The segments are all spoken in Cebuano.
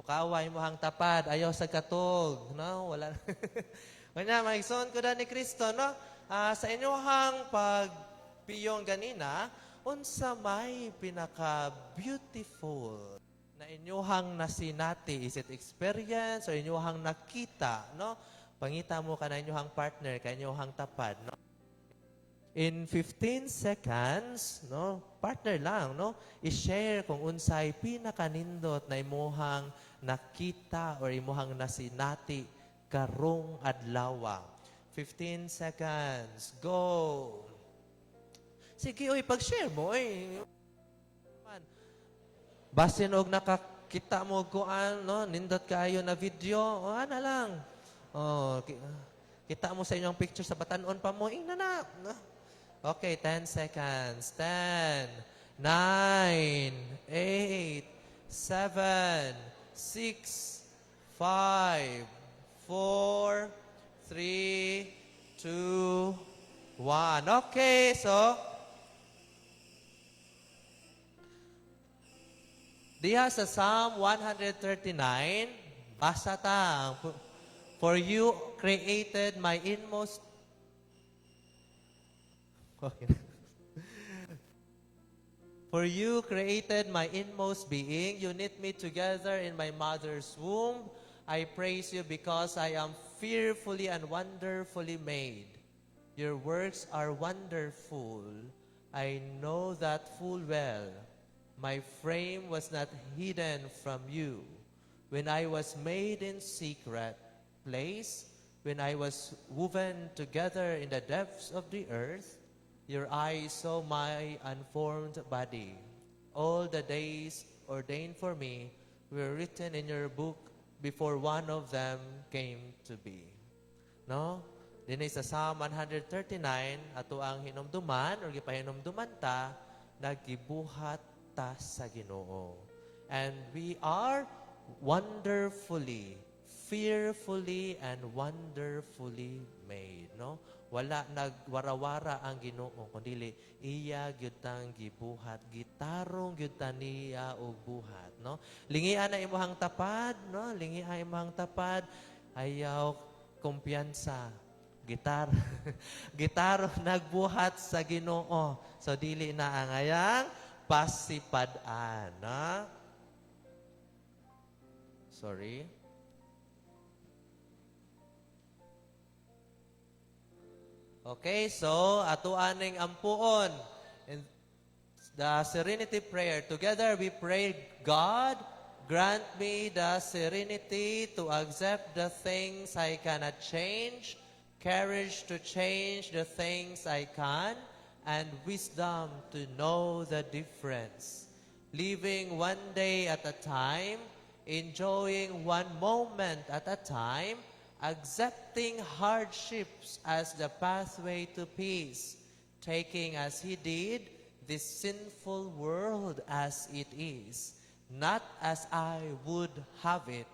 Bukawa imuhang tapad, ayaw sa katog, no? Wala. Kanya, mga igsoon ko ni Kristo, no? Sa inyuhang pagpiyong ganina, unsa may pinaka beautiful na inyuhang nasinati? Is it experience or inyuhang nakita, no? Pangita mo ka na inyuhang partner, kay inyuhang tapad, no? In 15 seconds, no, partner lang, no, i-share kung unsay pinakanindot na imuhang nakita or imuhang nasinati karong adlaw. 15 seconds. Go. Sige, oy, pag-share mo, oy. Man. Basin og nakakita mo kuan, no, nindot kaayo na video, o ana lang. Oh, kita mo sa inyong picture sa batanon pa mo, ingna na. No? Okay, 10 seconds. 10, 9, 8, 7, 6, 5, 4, 3, 2, 1. Okay, so, diha sa Psalm 139, basa ta. For you created my inmost. Okay. For you created my inmost being. You knit me together in my mother's womb. I praise you because I am fearfully and wonderfully made. Your works are wonderful. I know that full well. My frame was not hidden from you when I was made in secret place, when I was woven together in the depths of the earth. Your eyes saw my unformed body. All the days ordained for me were written in your book before one of them came to be. No? Dinhi sa Psalm 139, ato ang hinumduman or gipahinumduman ta, nagibuhat ta sa Ginoo. And we are wonderfully, fearfully, and wonderfully made. No? Wala nagwarawara ang Ginoo kundi iya gyud tang gibuhat, gitarong gyud ta niya og buhat, no? Lingia na imuhang tapad, no? Lingia imuhang tapad, ayaw kumpiyansa. Gitarong nagbuhat sa Ginoo. So dili na ang ayang pasipad-an, no? Sorry. Okay, so ato aning ampuon. In the Serenity Prayer, together we pray, "God, grant me the serenity to accept the things I cannot change, courage to change the things I can, and wisdom to know the difference. Living one day at a time, enjoying one moment at a time, accepting hardships as the pathway to peace, taking as He did this sinful world as it is, not as I would have it,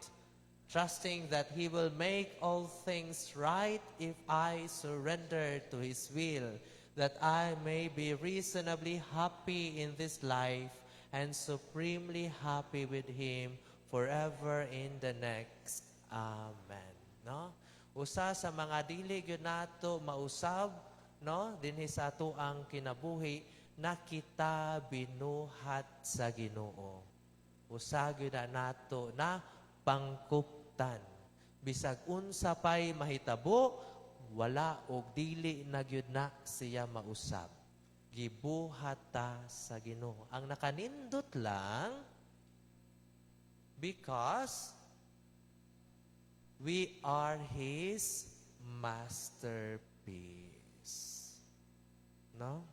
trusting that He will make all things right if I surrender to His will, that I may be reasonably happy in this life and supremely happy with Him forever in the next. Amen." No? Usa sa mga dili gyud nato mausab, no, dinhi sa ato ang kinabuhi na kita binuhat sa Ginoo. Usa gyud na nato na pangkuptan. Bisag unsa pay mahitabo, wala og dili na gyud na siya mausab. Gibuhat ta sa Ginoo. Ang nakanindot lang because we are His masterpiece. No?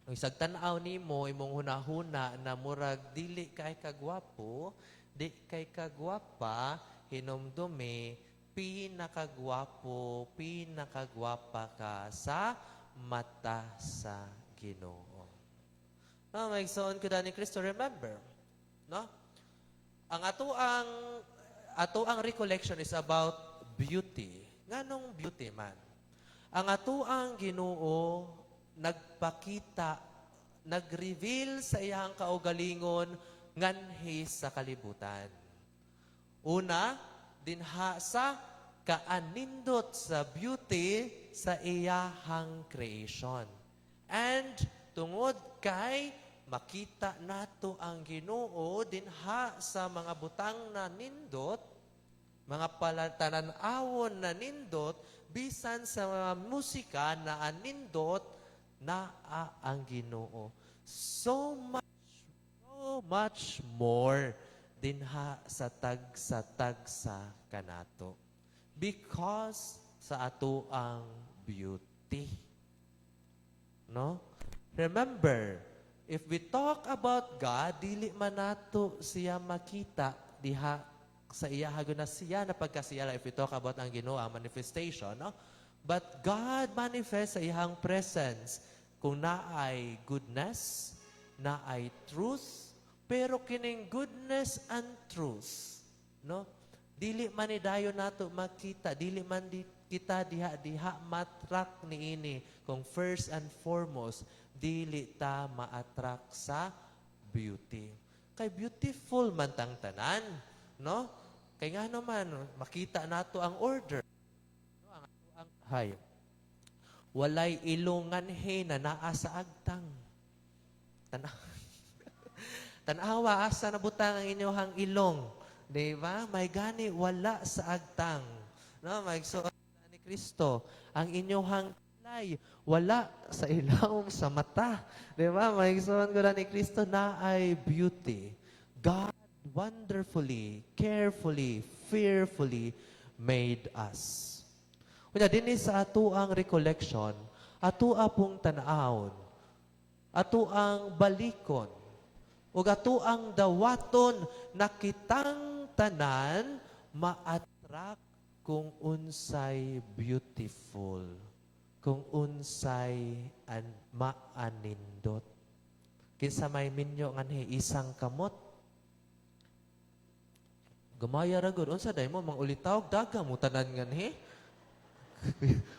Kung isag tan-aw nimo imong hunahuna na murag dili kay kagwapo, di kay kagwapa, hinumdumi pinakagwapo, pinakagwapa ka sa mata sa Ginoo. No, mga igsoon ko ni Kristo, remember, no? Ang ato ang recollection is about beauty. Nganong beauty man? Ang ato ang Ginoo nagpakita, nag-reveal sa iyang kaugalingon nganhi sa kalibutan. Una, dinha sa kaanindot sa beauty sa iyahang creation. And tungod kay makita nato ang Ginoo dinha sa mga butang na nindot, mga palatanan-awon na nindot, bisan sa mga musika na anindot, naa ang Ginoo. So much, so much more dinha sa tagsa-tagsa kanato. Because sa ato ang beauty. No? Remember, if we talk about God, dili man nato siya makita diha sa iya na siya na pagkasiya if we talk about ang Ginoo, ang manifestation, no? But God manifests sa iyang presence kung naay goodness, naay truth, pero kining goodness and truth, no? Dili man ni dayon nato makita, dili man di kita diha diha ma-attract niini kung first and foremost dili ta ma-attract sa beauty. Kay beautiful man tang tanan, no? Kay nga naman makita nato ang order. No, ang hay. Walay ilong nganhi na naa sa agtang. Tanawa asa na butang ang inyong ilong. Di ba? May gani wala sa agtang. No, may so ni Kristo ang inyong kilay wala sa ilawom sa mata. Di ba? May ko na ni Kristo na ay beauty. God wonderfully, carefully, fearfully made us. Kunya dinhi sa ato ang recollection, ato pong tan-awon, ato ang balikon, ug ato ang dawaton na kitang tanan ma-attract kung unsay beautiful, kung unsay maanindot. Kinsa may minyo nganhi isang kamot? Gamaya ra gud, unsa day mo mang ulitaw daga mo tanan nganhi?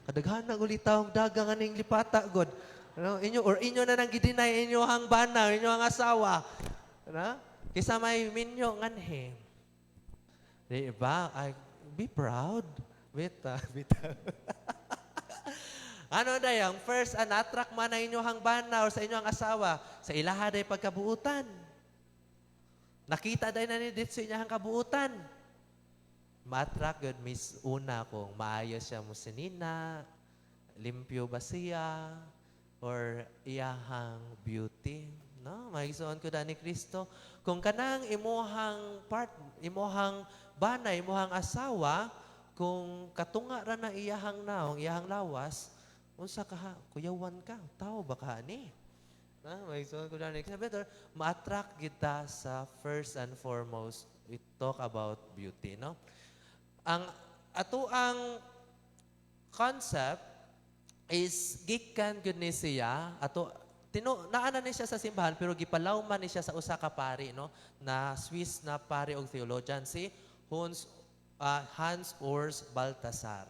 Kadaghan ng ulitaw daga nganing lipata god. Ano, inyo or inyo na nang gi-deny inyo ang bana, inyo ang asawa. Ano? Kisa may minyo nganhi. Di ba? Ay, be proud. Bita, bita. Ano day, ang first an attract man na inyo ang bana or sa inyo ang asawa, sa ilaha day pagkabuutan. Nakita day na ni dito sa inyong kabuutan. Ma-attract gud miss una kung maayo siya mo sinina, limpyo ba siya, or iyahang beauty. No? Maigsoon ko ni Kristo. Kung kanang imuhang part, imuhang bana, imuhang asawa, kung katunga ra na iyahang naong, iyahang lawas, unsa ka ha? Kuyawan ka, tao ba ka ni? Na, maigsoon ko ni Kristo. Better, ma-attract kita sa first and foremost, we talk about beauty, no? Ang ato ang concept is gikan gyud ni siya ato tino naa na ni siya sa simbahan pero gipalawman ni siya sa usa ka pari, no, na Swiss na pari og theologian, si Hans Urs Balthasar,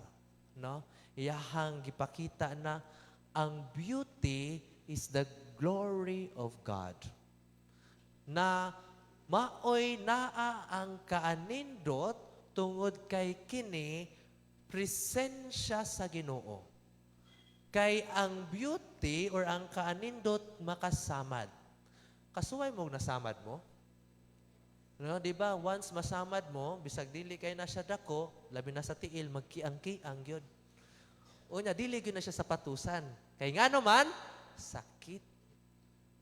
no? Iyahang gipakita na ang beauty is the glory of God na maoy naa ang kaanindot tungod kay kini presensya sa Ginoo. Kay ang beauty or ang kaanindot makasamad. Kasuway mo nasamad mo? No, di ba? Once masamad mo, bisag dili kay na siya dako, labi na sa tiil, magkiang-kiang gyud. Unya dili gyud na siya sa patusan. Kay ngano man, sakit.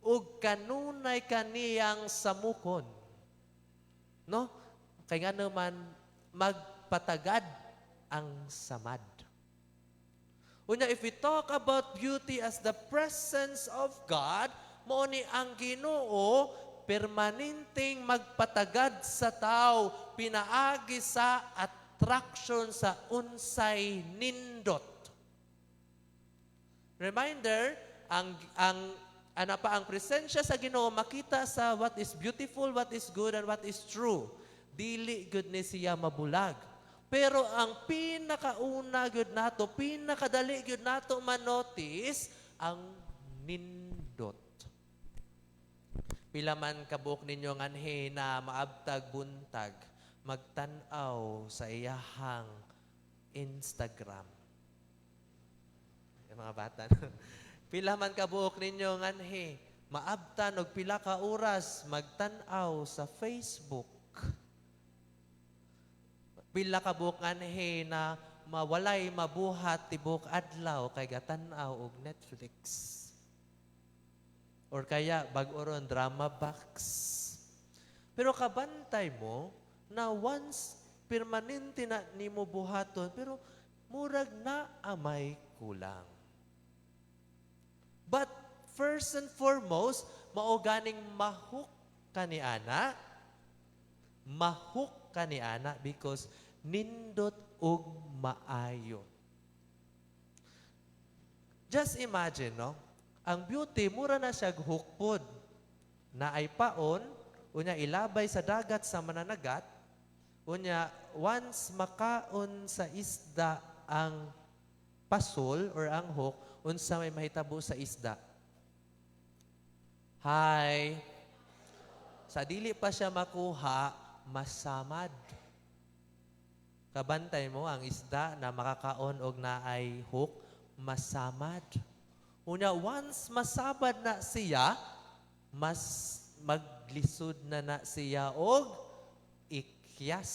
Ug kanunay kaniyang samukon. No? Kay ngano man magpatagad ang samad. Unya, if we talk about beauty as the presence of God, mao ni ang Ginoo permanenteng magpatagad sa tao pinaagi sa attraction sa unsay nindot. Reminder, ang ano pa ang presensya sa Ginoo makita sa what is beautiful, what is good and what is true. Dili gud ni siya mabulag. Pero ang pinakauna gyud nato, pinakadali gyud nato manotice ang nindot. Pila man kabuok ninyo nganhi na maabtag buntag. magtan-aw sa iyahang Instagram? Yung mga bata, no? Pila man kabuok ninyo nganhi maabtan og pila ka oras magtan-aw sa Facebook? Pila ka buok nganhi na mawalay mabuhat tibok adlaw kay gatan-aw og Netflix? Or kaya bag-o ron, Drama Box. Pero kabantay mo na once permanente na nimo buhaton, pero murag na amay kulang. But first and foremost, mao ganing ma-hook ka ni ana, ma-hook ka ni ana because nindot og maayo. Just imagine, no? Ang beauty, mura na siya hook pod. Naay paon, unya ilabay sa dagat sa mananagat, unya once makaon sa isda ang pasol or ang hook, unsa may mahitabo sa isda? Hi. Sa dili pa siya makuha, masamad. Kabantay mo ang isda na makakaon og naay hook, masamad. Unya, once masabad na siya, mas maglisod na na siya og ikyas.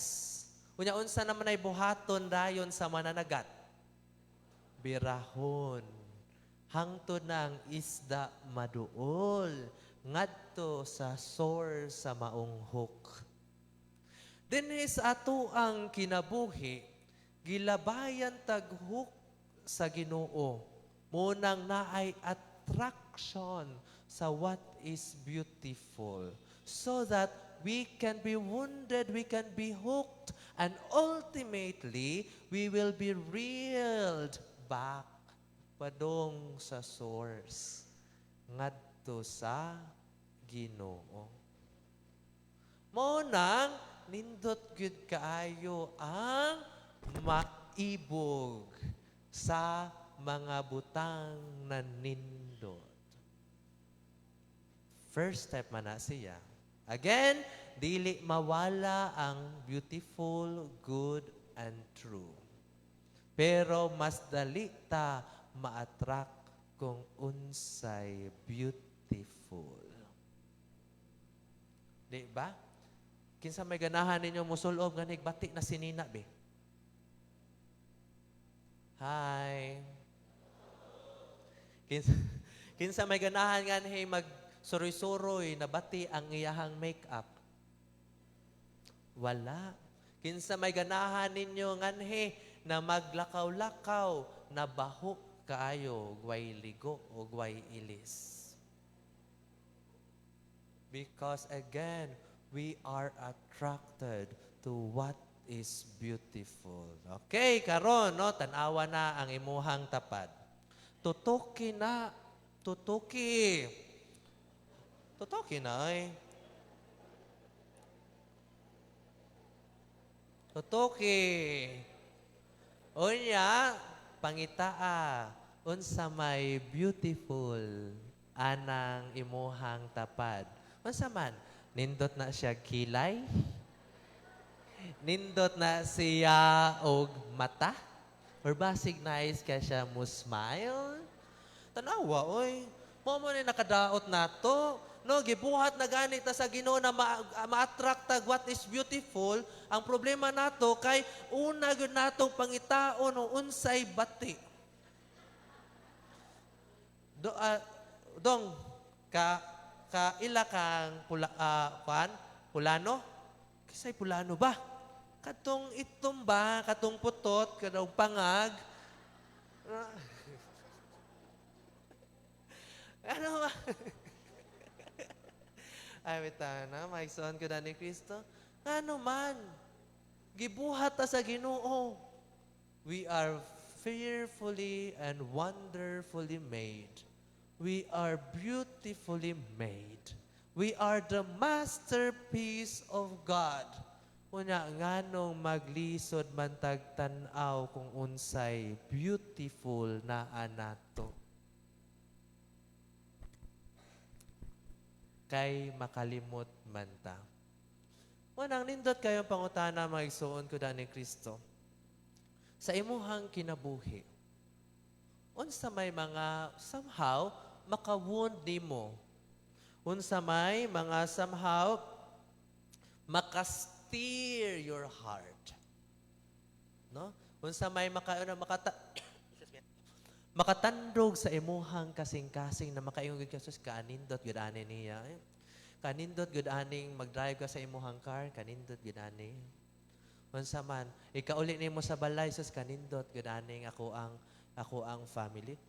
Unya, unsa naman ay buhaton dayon sa mananagat? Birahon. Hangtod na ang isda maduol ngadto sa source sa maong hook. Dinhi sa ato ang kinabuhi, gilabayan tag hook sa Ginoo. Mao nang naay attraction sa what is beautiful, so that we can be wounded, we can be hooked, and ultimately, we will be reeled back padong sa source ngadto sa Ginoo. Mao nang nindot gyud kaayo ang maibog sa mga butang na nindot. First step man na siya. Again, dili mawala ang beautiful, good, and true. Pero mas dali ta ma-attract kung unsay beautiful. Di ba? Kinsa may ganahan ninyo musulob nga bati na sinina be? Hi. Kinsa may ganahan nga hey mag suroy-suroy na bati ang iyahang makeup? Wala. Kinsa may ganahan ninyo nganhi na maglakaw-lakaw na baho kaayo, way ligo o way ilis? Because again, we are attracted to what is beautiful. Okay, karon, no, tan-awa na ang imuhang tapad. Tutuki na, tutuki. Tutuki na ay. Tutuki. Unya, pangitaa unsa may beautiful anang imuhang tapad. Unsa man? Nindot na siya kilay? Nindot na siya og mata? Or basig nice ka siya mo smile? Tanawa, oy. Mao mo ni nakadaot nato. No, gibuhat na gani ta sa Ginoo na ma-attract tag what is beautiful. Ang problema nato kay una gyud natong pangitaon og unsay bati. Dong ka ka ila kang pula, kuan pulano? Kisay pulano ba? Katong itom ba, katong putot, katong pangag? Ano ba? Ay, bitaw na, maigsoon ko na ni Kristo. Ano man, gibuhat ta sa Ginoo. We are fearfully and wonderfully made. We are beautifully made. We are the masterpiece of God. Unya, nganong maglisod man tag tan-aw kung unsay beautiful na anato? Kay makalimot man ta. Unang nindot kayong pangutana, mga igsuon ko ni Kristo. Sa imuhang kinabuhi, unsa may mga somehow maka-wound nimo? Unsa may mga somehow maka-steer your heart? No? Unsa may maka ano, makata makatandog sa imuhang kasing-kasing na makaingon gyud ka, "Sus, kanindot gyud ani niya. Eh, kanindot gyud aning mag-drive ka sa imuhang car, kanindot gyud ani." Unsa man, ikauli nimo sa balay, "Sus, kanindot gyud aning ako ang family."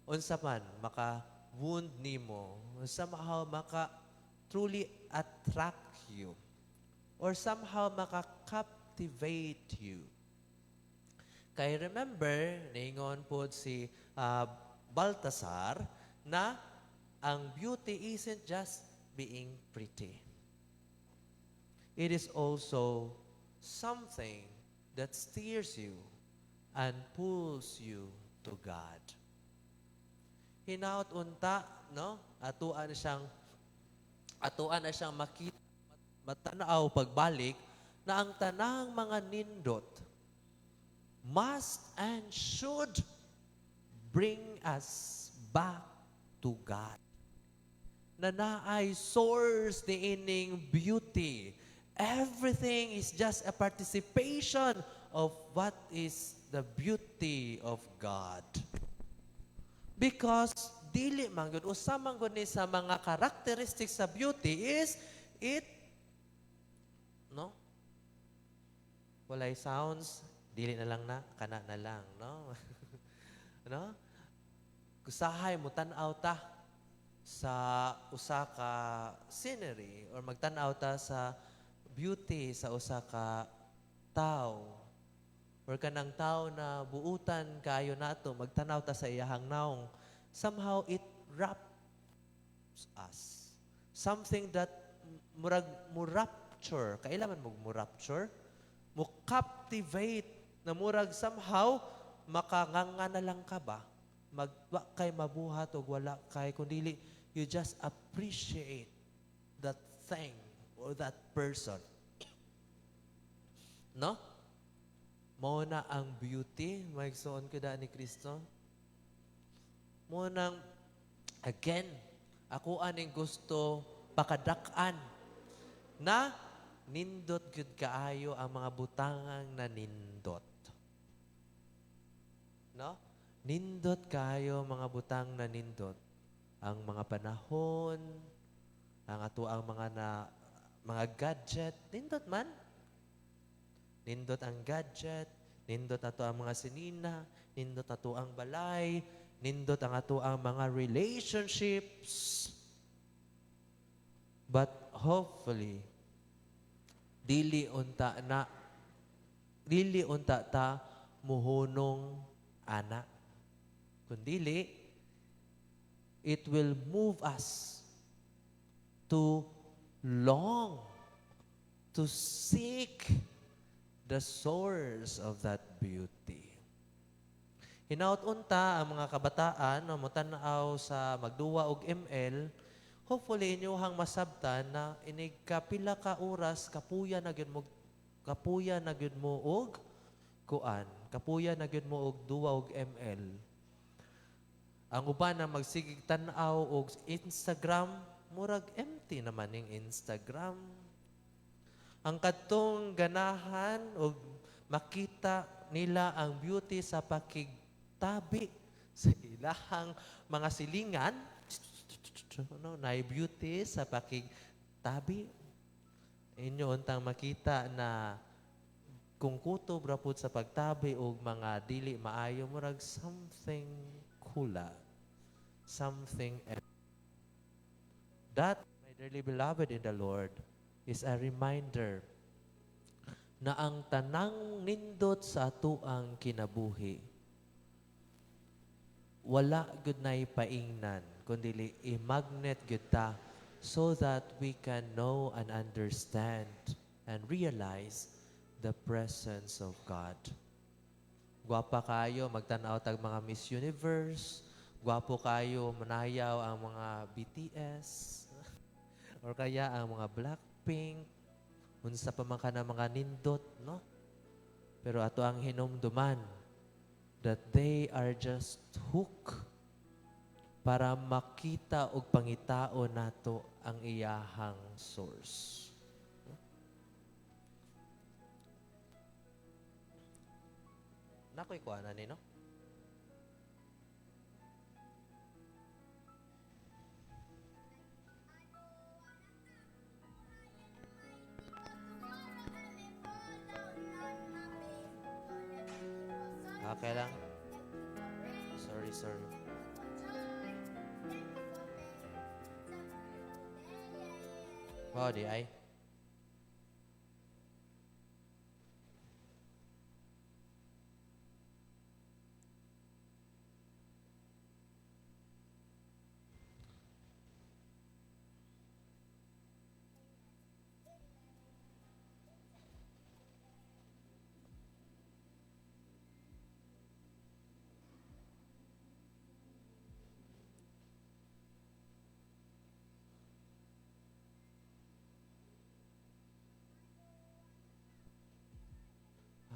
Unsa man maka wound nimo, somehow maka truly attract you or somehow maka captivate you. Kay remember, ningon pod si Baltasar na ang beauty isn't just being pretty. It is also something that steers you and pulls you to God. Hinaot unta, no? Atuan na siyang makita, matanaw pagbalik na ang tanang mga nindot must and should bring us back to God. Na naay source ni ining beauty. Everything is just a participation of what is the beauty of God. Because dili man gud, usa man gud ni sa mga characteristics sa beauty is it, no, walay sounds, dili na lang na kana na lang, no? Usahay mo tan-aw ta sa usa ka scenery or magtan-aw ta sa beauty sa usa ka tao or kanang tao na buutan kayo nato, magtanaw ta sa iyahang naong, somehow it wraps us, something that murag mo rapture. Kailangan mo rapture, mo captivate, na murag somehow makanganga na lang ka ba, mag wa kay mabuhat og wala kay kundili you just appreciate that thing or that person, no? Mao na ang beauty, mga igsoon ko ni Kristo. Mao nang again, ako aning gusto pakadak-an na nindot gyud kaayo ang mga butangang nanindot. No? Nindot kaayo mga butang na nindot. Ang mga panahon, ang ato ang mga na mga gadget, nindot man. Nindot ang gadget, nindot ato ang mga sinina, nindot ato ang balay, nindot ang ato ang mga relationships. But hopefully, dili unta ta muhunong ana. Kundili, it will move us to long to seek the source of that beauty. Hinaot unta ang mga kabataan no motan-aw sa magduwa og ML, hopefully inyohang masabtan na inig kapila ka oras kapuya na gyud mo og kuan, kapuya na gyud mo og duwa og ML. Ang uban na magsigig tan-aw og Instagram, murag empty naman ning Instagram. Ang kadtong ganahan og makita nila ang beauty sa pakigtabi sa ilahang mga silingan, no, na beauty sa pakigtabi. Inyo untang makita na kung kutob ra pud sa pagtabi og mga dili maayo, murag something kula, something. That, my dearly beloved in the Lord, is a reminder na ang tanang nindot sa atoang kinabuhi wala gud nay paingnan kundi i-magnet gyud ta so that we can know and understand and realize the presence of God. Gwapa kayo magtan-aw tag mga Miss Universe, gwapo kayo manayaw ang mga BTS. Or kaya ang mga Blackpink, unsa pa man kana mga nindot, no? Pero ato ang hinumduman that they are just hook para makita og pangitao nato ang iyahang source. Nakoy kuha na ni, no? Okay lang. Sorry, sorry. Wow, di ay.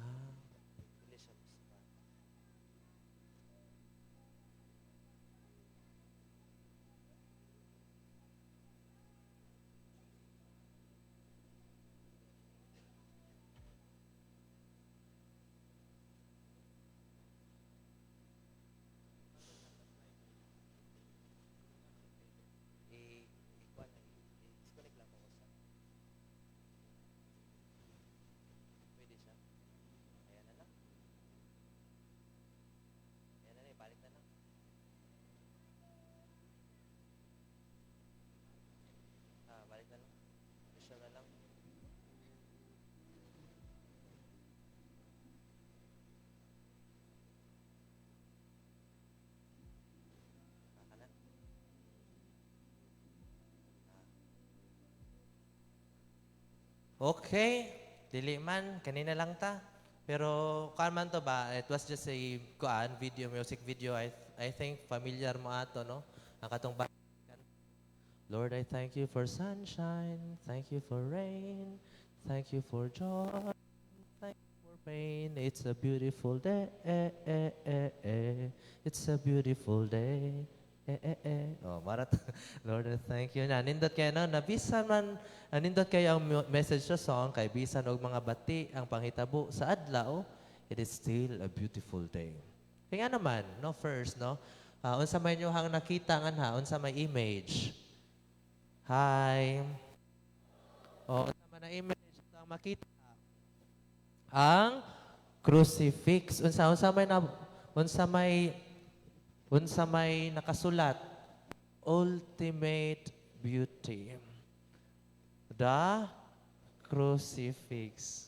Ah, dili siya mas- I ikuan lang, i-disconnect lang ko sa. Pwede siya. Ayan na lang. Ayan na lang, ibalik na lang. Ah, balik na lang. Siya na lang. Baka na. Okay, dili man kanina lang ta. Pero kuan man to ba, it was just a kuan video, music video. I think familiar mo ato, no? Ang katong "Lord, I thank you for sunshine, thank you for rain, thank you for joy, thank you for pain. It's a beautiful day. Eh, eh, eh, eh. It's a beautiful day. Eh, eh, eh." Oh, marat. "Lord, I thank you." Na, nindot kayo, no? Nabisan man, nindot kayo ang message sa song, kay bisan og mga bati ang panghitabo sa adlaw, it is still a beautiful day. Kaya nga naman, no, first, no, unsa may inyohang nakita nga ha, unsa may image? Hi. O, unsa man ang image ang makita? Ang crucifix. Unsa may nakasulat? Ultimate beauty. The crucifix.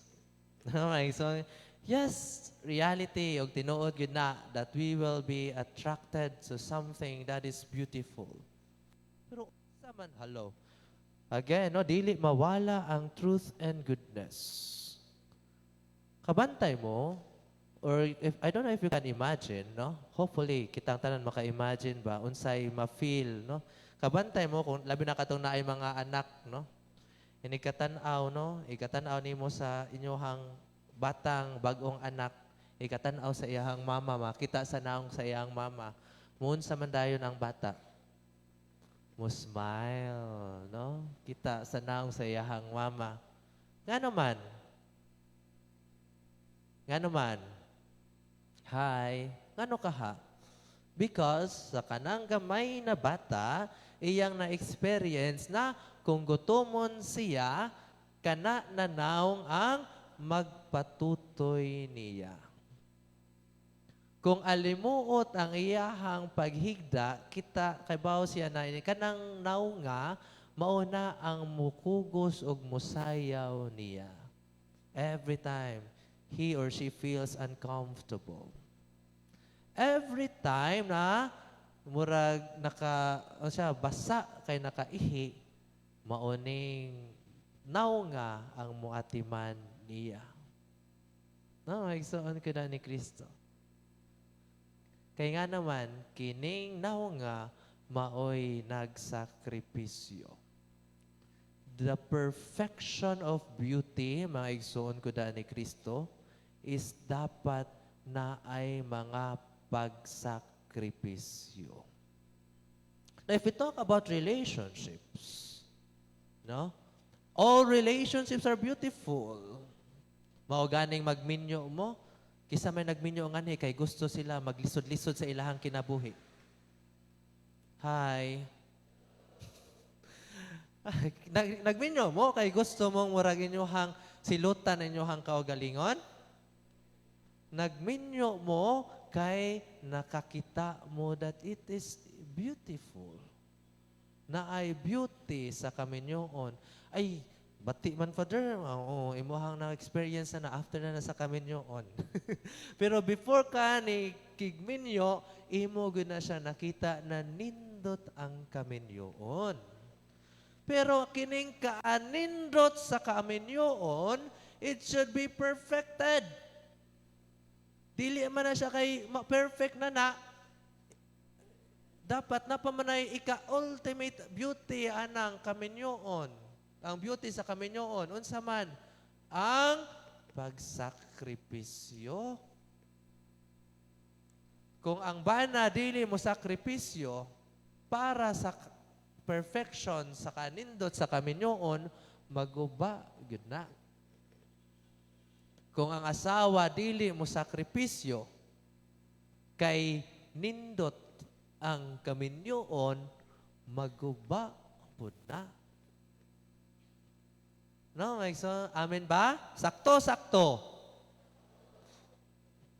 Okay, so yes, reality og tinuod gyud na that we will be attracted to something that is beautiful. Pero unsa man, hello. Again, no, dili mawala ang truth and goodness. Kabantay mo, or if I don't know if you can imagine, no? Hopefully kitang tanan maka-imagine ba unsay ma-feel, no? Kabantay mo kung labi na katong naay mga anak, no? Inikatan-aw, no? Ikatan-aw nimo sa inyohang batang bag-ong anak, ikatan-aw sa iyahang mama, makita sa naong sa iyang mama. Muunsa man dayon ang bata? Mo smile, no? Kita sa naong sa iyahang mama. Ngano man? Ngano man? Hi. Ngano ka ha? Because sa kanang gamay na bata, iyang na-experience na kung gutomon siya, kana na naong ang magpatutoy niya. Kung alimuot ang iyahang paghigda, kita kay bawo siya na ini kanang naunga mauna ang mukugos og musayaw niya. Every time he or she feels uncomfortable. Every time na murag naka o siya basa kay nakaihi, maoning naunga ang muatiman niya. No, igsoon ko na ni Kristo. Kay nga naman, kining naunga maoy nagsakripisyo. The perfection of beauty, mga igsoon ko daan ni Kristo, is dapat naay mga pagsakripisyo. Now, if we talk about relationships, no? All relationships are beautiful. Mao ganing magminyo mo, kisa may nagminyo ngani kay gusto sila maglisod-lisod sa ilahang kinabuhi. Hi. Nagminyo mo kay gusto mong murag inyohang silutan inyohang kaugalingon? Nagminyo mo kay nakakita mo that it is beautiful. Naay beauty sa kaminyoon. Ay, bati man, Father, oo, imuhang na-experience na after na sa kaminyoon. Pero before ka ni kigminyo, imo gud na siya nakita na nindot ang kaminyoon. Pero kining kaanindot sa kaminyoon, it should be perfected. Dili man na siya kay perfect na na. Dapat na pa man ay ika-ultimate beauty anang kaminyoon. Ang beauty sa kaminyoon, unsa man? Ang pagsakripisyo. Kung ang bana dili mo sakripisyo para sa perfection sa kanindot sa kaminyoon, maguba gyud na. Kung ang asawa dili mo sakripisyo kay nindot ang kaminyoon, maguba pud na. No, so, amen ba? Sakto, sakto.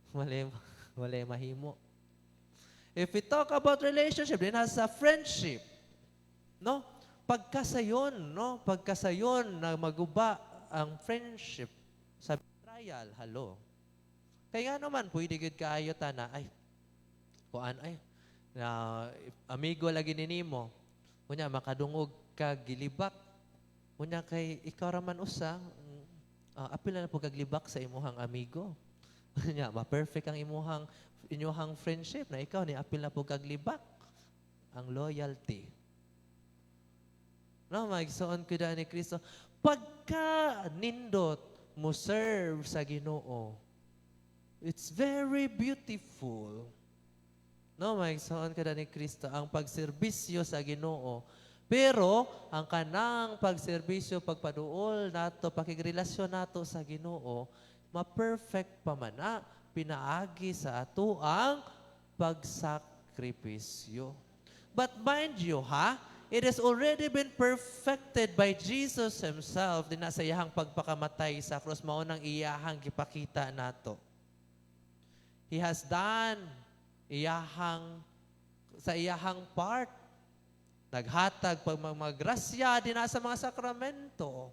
Mali, mali mahimo. If we talk about relationship, then has a friendship. No? Pagkasayon, no? Pagkasayon na maguba ang friendship sa trial, halo. Kaya nga naman, pwede gud kaayo ta na, ay, kuan ay, na amigo lagi ni nimo. Unya makadungog ka gilibak. Unya kay ikaw ra man usa, apil na po kag libak sa imuhang amigo. Unya ma-perfect ang imuhang inyuhang friendship na ikaw ni apil na po kag libak. Ang loyalty. No, maigsoon ko ni Kristo. Pagka nindot mo serve sa Ginoo, it's very beautiful. No, maigsoon ka ni Kristo ang pagserbisyo sa Ginoo. Pero ang kanang pagserbisyo, pagpaduol nato, pakigrelasyon nato sa Ginoo, ma-perfect pa man na pinaagi sa ato ang pagsakripisyo. But mind you, ha, it has already been perfected by Jesus Himself din sa iyahang pagpakamatay sa krus, mao nang iyahang gipakita nato. He has done iyahang sa iyahang part. Naghatag pag mga grasya dinha sa mga sakramento.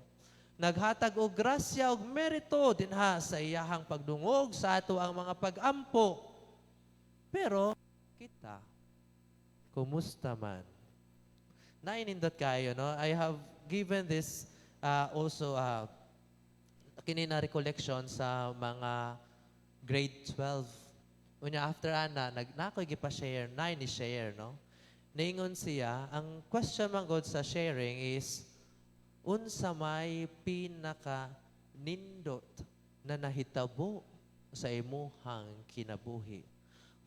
Naghatag og grasya og merito dinha sa iyahang pagdungog sa ato ang mga pagampo. Pero kita, kumusta man? Nainindot kayo, no? I have given this also kini na recollection sa mga grade 12. Unya after ana, nag na ako gipa-share, na ni share, no? Ningon siya, ang question man god sa sharing is unsa may pinaka nindot na nahitabo sa imuhang kinabuhi?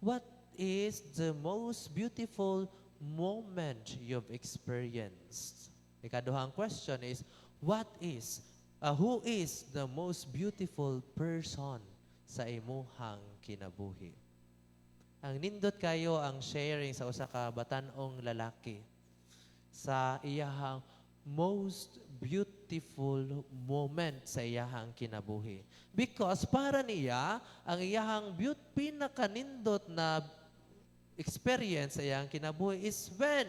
What is the most beautiful moment you've experienced? Ikaduhang question is, what is who is the most beautiful person sa imuhang kinabuhi? Ang nindot kayo ang sharing sa usa ka batan-ong lalaki sa iyahang most beautiful moment sa iyahang kinabuhi. Because para niya, ang iyahang pinakanindot na experience sa iyang kinabuhi is when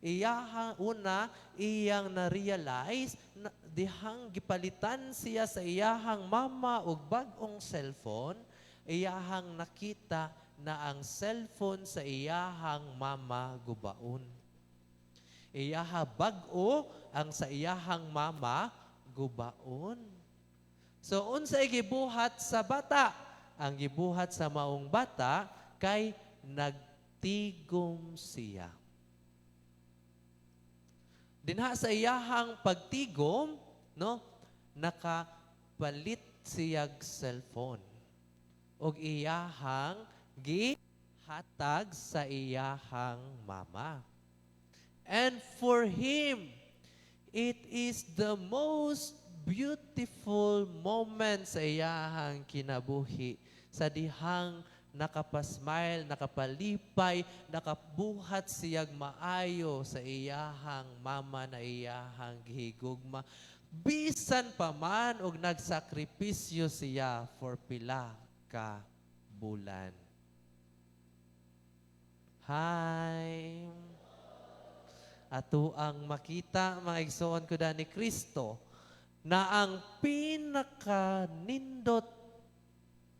iyahang una iyang na-realize na dihang gipalitan siya sa iyahang mama og bag-ong cellphone, iyahang nakita na ang cellphone sa iyahang mama gubaon. Iyaha bag-o ang sa iyahang mama gubaon. So unsay gibuhat sa bata? Ang gibuhat sa maong bata kay nagtigom siya. Dinha sa iyahang pagtigom, no, nakapalit siyag cellphone. Og iyahang gihatag sa iyahang mama. And for him, it is the most beautiful moment sa iyahang kinabuhi. Sa dihang nakapasmile, nakapalipay, nakabuhat siyag maayo sa iyahang mama na iyahang gihigugma. Bisan pa man og nagsakripisyo siya for pila ka bulan. Hi! Ato ang makita, mga igsoon ko ni Kristo, na ang pinakanindot,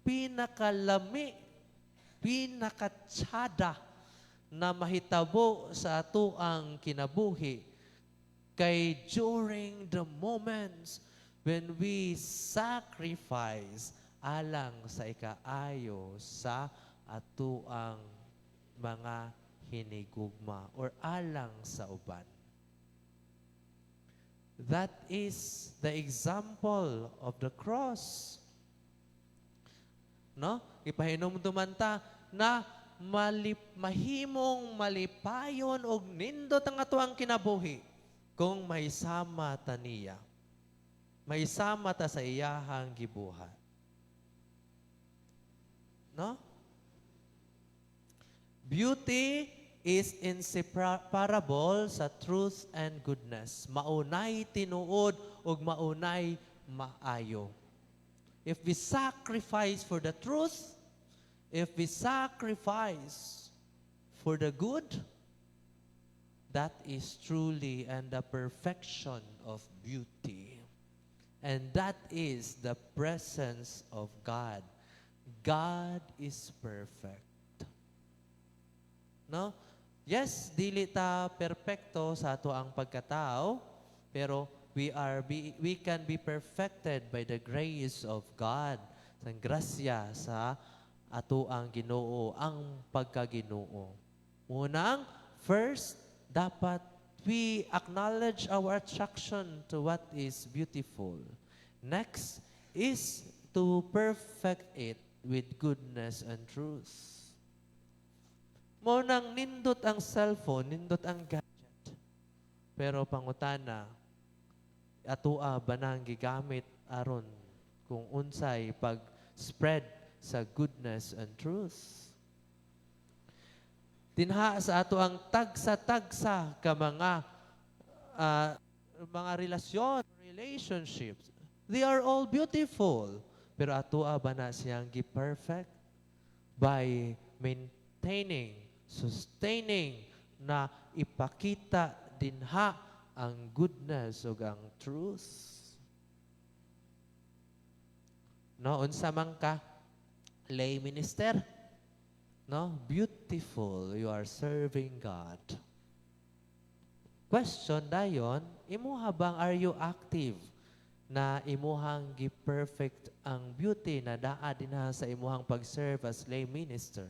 pinakalami, pinakatsada na mahitabo sa ato ang kinabuhi kay during the moments when we sacrifice alang sa ikaayo sa atoang mga hinigugma or alang sa uban. That is the example of the cross. No? Ipahinumduman ta na mahimong malipayon og nindot ang atoang kinabuhi kung mahisama ta niya. Mahisama ta sa iyahang gibuhat. No? Beauty is inseparable sa truth and goodness. Maunay tinuod ug maunay maayo. If we sacrifice for the truth, if we sacrifice for the good, that is truly and the perfection of beauty. And that is the presence of God. God is perfect. No? Yes, dili ta perpekto sa ato ang pagkatao, pero we can be perfected by the grace of God. Sa grasya sa ato ang Ginoo, ang pagkaginoo. Unang, first, dapat we acknowledge our attraction to what is beautiful. Next is to perfect it with goodness and truth. Mao nang nindot ang cellphone, nindot ang gadget. Pero pangutana, atua ba nang gigamit aron kung unsay pag-spread sa goodness and truth? Dinha sa ato ang tagsa-tagsa ka mga relasyon, relationships. They are all beautiful. Pero atoa ba na siyang gi-perfect by maintaining, sustaining na ipakita dinha ang goodness ug ang truth? No, unsa man ka, lay minister? No, beautiful, you are serving God. Question dayon, imuha bang, are you active na imuhang gi-perfect ang beauty na daa dinha sa imuhang pag-serve as lay minister?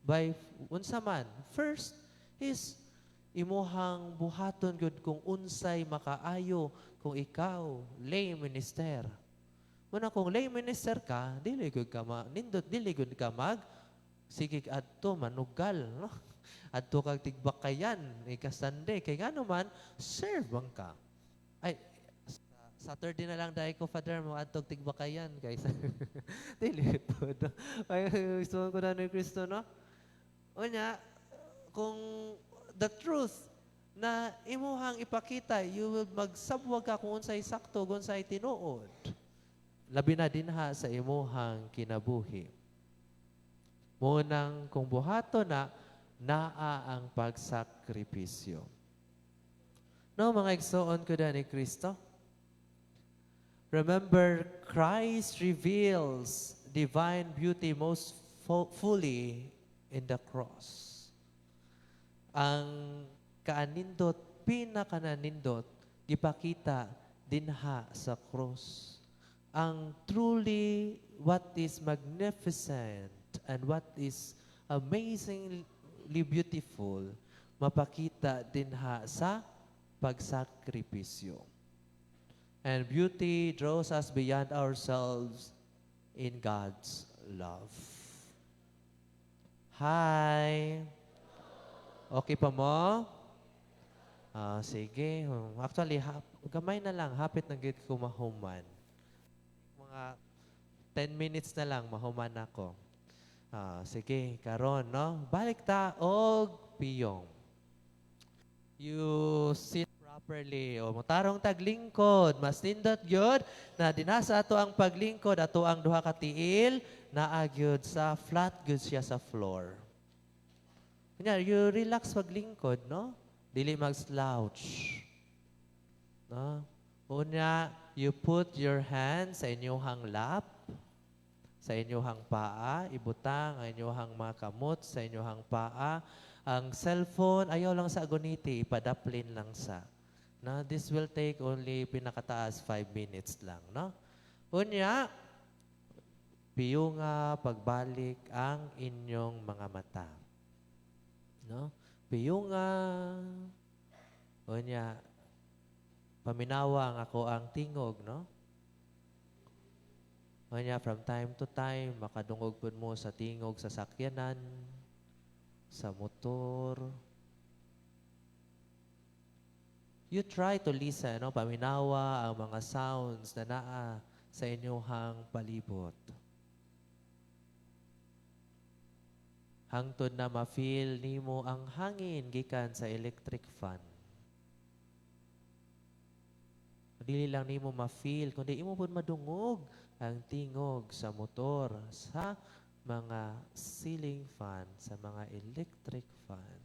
By unsa man? First is imuhang buhaton gyud kung unsay makaayo kung ikaw lay minister. Muna kung lay minister ka, dili gyud ka ma, nindot dili gyud ka mag sige adto manugal, no? Adto kag tigbakayan ika Sunday kay ngano man serve man ka. Ay, Saturday na lang dahil ko, Father, mo adtog tigbakayan kay dili pod. Ay, gusto ko na ni Kristo, no? Unya, kung the truth na imuhang ipakita, you will magsabwag ka kung unsay sakto, kung unsay tinuod. Labi na dinha sa imuhang kinabuhi. Munang kung buhato na, naa ang pagsakripisyo. No, mga igsoon ko ni Kristo? Remember, Christ reveals divine beauty most fully in the cross. Ang kaanindot, pinakananindot, gipakita dinha sa cross. Ang truly what is magnificent and what is amazingly beautiful, mapakita dinha sa pagsakripisyo. And beauty draws us beyond ourselves in God's love. Hi! Okay pa mo? Ah, sige. Actually, gamay na lang. Hapit na gyud ko mahuman. Mga 10 minutes na lang, mahuman ako. Ah, sige, karon, no? Balik ta og piyong. You sit properly. O motarong taglingkod, mas nindot gyud na dinasa ato ang paglingkod, ato ang duha ka tiil naa gyud sa flat gyud siya sa floor. Kunya, you relax paglingkod, no? Dili mag-slouch. No? Unya, you put your hands sa inyong lap, sa inyong paa, ibutang ang inyong mga kamot sa inyong paa. Ang cellphone, ayaw lang sa aguniti, ipadaplin lang sa. No, this will take only pinakataas 5 minutes lang, no? Unya, piyunga pagbalik ang inyong mga mata. No? Piyunga. Unya, paminawa ang ako ang tingog, no? Unya, from time to time, makadungog pud mo sa tingog sa sakyanan, sa motor. You try to listen, no? Paminawa ang mga sounds na naa sa inyong palibot. Hangtod na ma-feel nimo ang hangin gikan sa electric fan. Dili lang nimo ma-feel, kundi imo pud madungog ang tingog sa motor, sa mga ceiling fan, sa mga electric fan.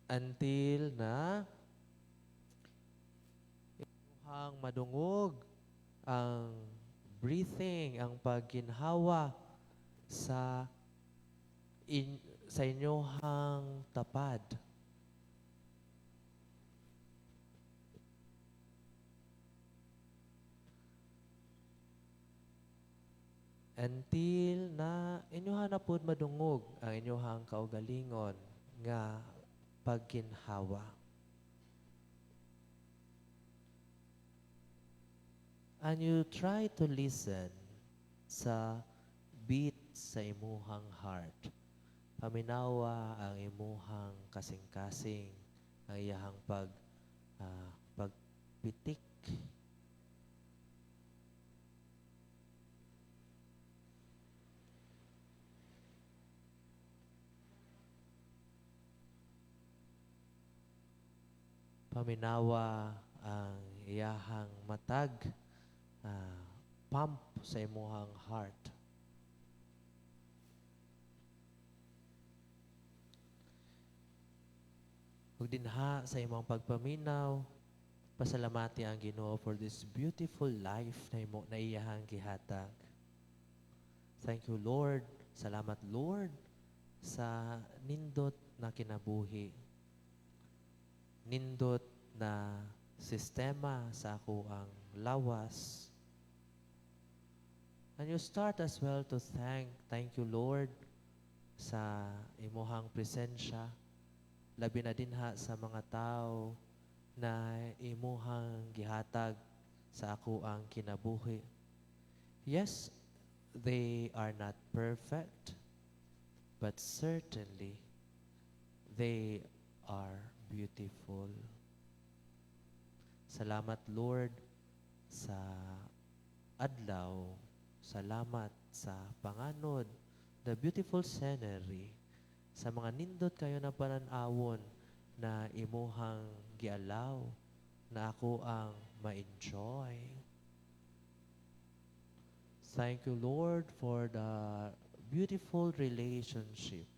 Until na imuhang madungog ang breathing, ang pagginhawa sa inyong tapad. Until na inyuha na pod madungog ang inyuhang kaugalingon nga pagginhawa. And you try to listen sa beat sa imuhang heart. Paminawa ang imuhang kasing-kasing, ang iyahang pagpitik. Paminawa ang iyahang matag pump sa imuhang heart. Ug dinha sa imong pagpaminaw, pasalamati ang Ginoo for this beautiful life na imo na iyahang gihatag. Thank you, Lord. Salamat, Lord, sa nindot na kinabuhi. Nindot na sistema sa ako ang lawas. And you start as well to thank you, Lord, sa imuhang presensya. Labi na dinha sa mga tao na imuhang gihatag sa ako ang kinabuhi. Yes, they are not perfect, but certainly they are beautiful. Salamat, Lord, sa adlaw. Salamat sa panganod, the beautiful scenery, sa mga nindot kayo na panan-awon na imuhang gialaw na ako ang ma-enjoy. Thank you, Lord, for the beautiful relationship,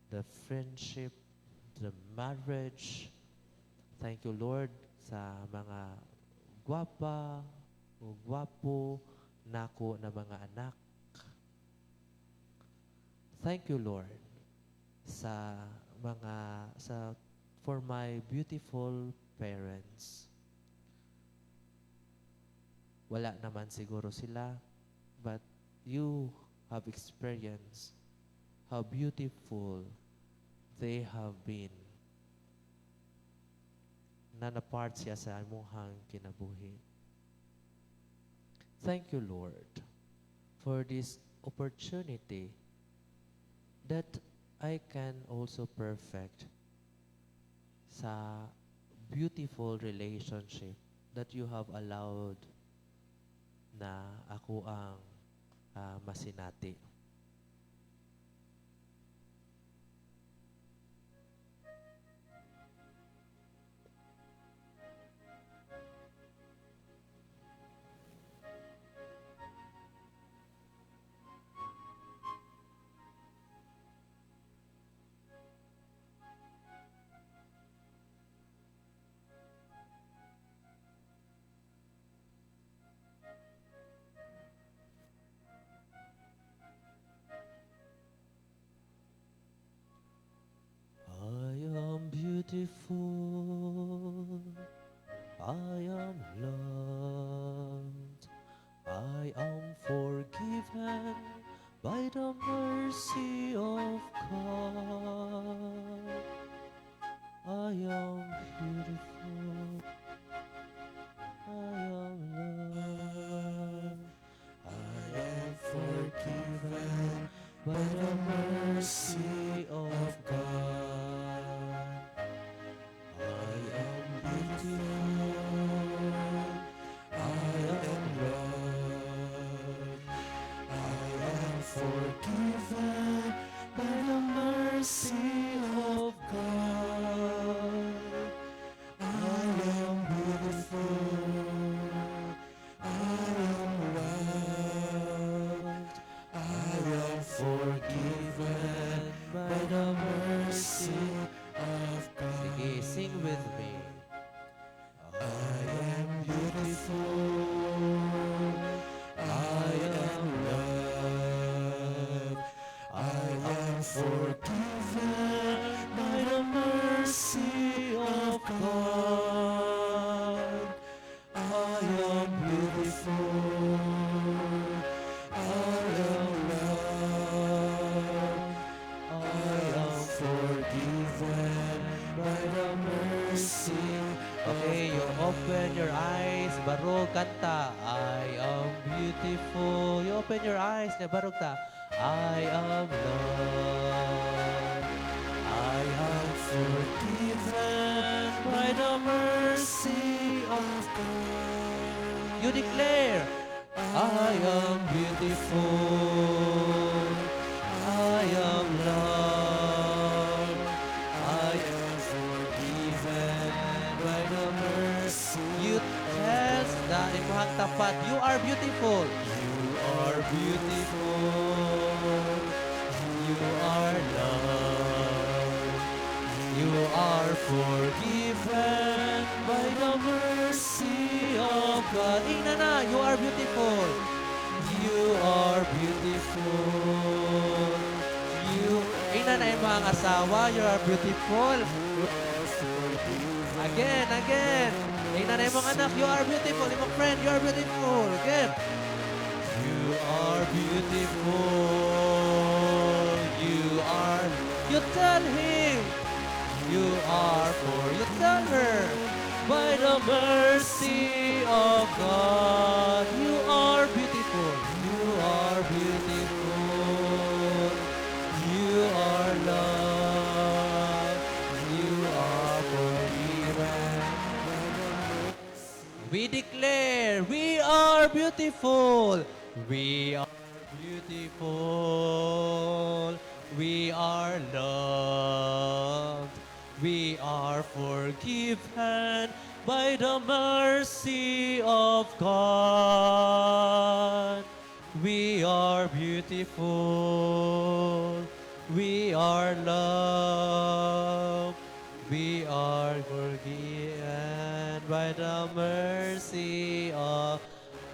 the friendship, the marriage. Thank you, Lord, sa mga gwapa o gwapo nako na mga anak. Thank you, Lord, sa mga sa for my beautiful parents. Wala naman siguro sila, but you have experienced how beautiful they have been na na-part siya sa imuhang kinabuhi. Thank you, Lord, for this opportunity that I can also perfect sa beautiful relationship that you have allowed na ako ang masinati. I am beautiful. I am loved. I am forgiven by the mercy of God. I am beautiful. I am loved. I am forgiven by the mercy of God. I am beautiful. I am loved. I am forgiven by the mercy of God. I am beautiful. I am loved. I am forgiven by the mercy of God. Sige, sing with me. I am beautiful. I am loved. I am forgiven by the mercy of God. I am beautiful. I am loved. I am forgiven by the mercy of Okay, you open your eyes, barog kanta. I am beautiful. You open your eyes, na barog ta. I am loved. I am forgiven by the mercy of God. You declare, I am beautiful. I am loved. I am forgiven by the mercy. You tell the imuhang tapat, you are beautiful. You are beautiful. You are loved. You are forgiven by the mercy of God. Ingna na, you are beautiful. You are beautiful. You, ingna na imong asawa, you are beautiful. Again, again. Ingna na imong anak, you are beautiful. Imong friend, you are beautiful. Again. You are beautiful. You are. You tell him. You are for. You tell her. By the mercy of God, you are beautiful. You are beautiful. You are loved. You are forgiven. We declare we are beautiful. We are beautiful. We are loved. We are forgiven by the mercy of God. We are beautiful. We are loved. We are forgiven by the mercy of.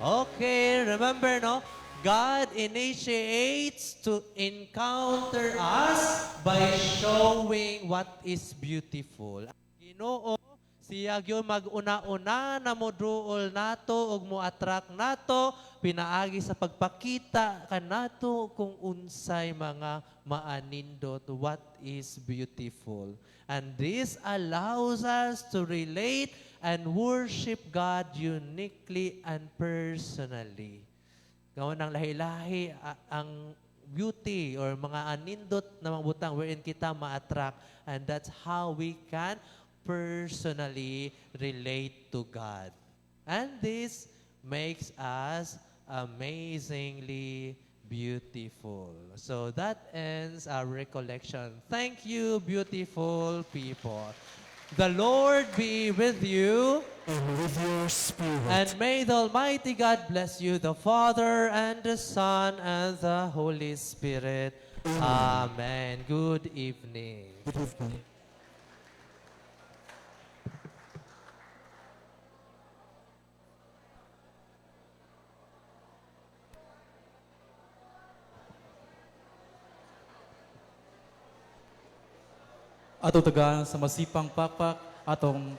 Okay, remember, no? God initiates to encounter us by showing what is beautiful. Ginoo, Siya gyud mag-una-una na moduol nato ug mo-attract nato pinaagi sa pagpakita kanato kung unsay mga maanindot, what is beautiful. And this allows us to relate and worship God uniquely and personally. Mao nang lahi-lahi ang beauty or mga anindot na mga butang wherein kita ma-attract, and that's how we can personally relate to God. And this makes us amazingly beautiful. So that ends our recollection. Thank you, beautiful people. The Lord be with you. And with your spirit. And may the Almighty God bless you, the Father, and the Son, and the Holy Spirit. Amen. Good evening. Good evening. Ato tagaan sa masipang pakpak atong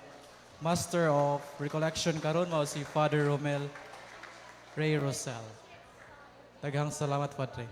Master of Recollection karon, mao si Father Romel Ray Rosel. Daghang salamat, Padre.